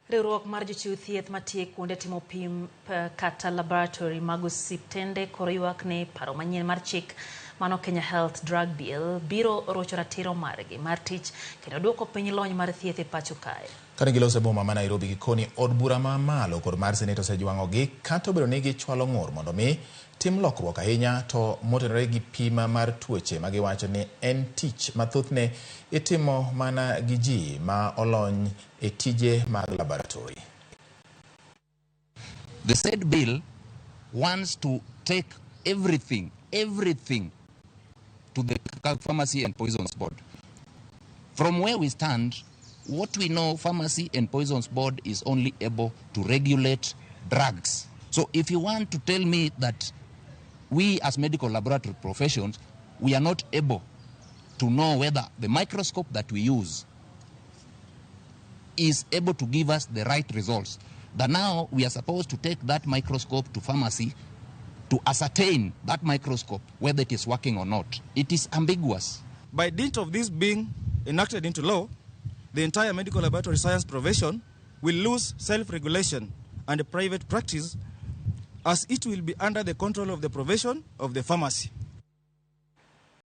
Riwruok mar jochiw thieth matiyo kuonde timo pim kata laboratory mag osiptende koro ywak ni paro manyien mar chik mano Kenya Health Drug Bill biro rocho ratiro margi mar tich kendo duoko piny lony mar thieth e pacho kae. Kane giloso e boma ma Nairobi gikoni od bura ma malo kod mar senate osejwang'ogi kata obedo ni gichwalo ng'ur mondo mi tim lokruok ahinya to motenore gi pim mar tuoche ma giwacho ni en tich ma thothne itimo mana gi ji ma olony e tije mag laboratory. The said bill wants to take everything, everything to the Pharmacy and Poisons Board. From where we stand, what we know, Pharmacy and Poisons Board is only able to regulate drugs. So if you want to tell me that we as medical laboratory professions, we are not able to know whether the microscope that we use is able to give us the right results, that now we are supposed to take that microscope to pharmacy to ascertain that microscope, whether it is working or not. It is ambiguous. By dint of this being enacted into law, the entire medical laboratory science profession will lose self-regulation and private practice, as it will be under the control of the profession of the pharmacy.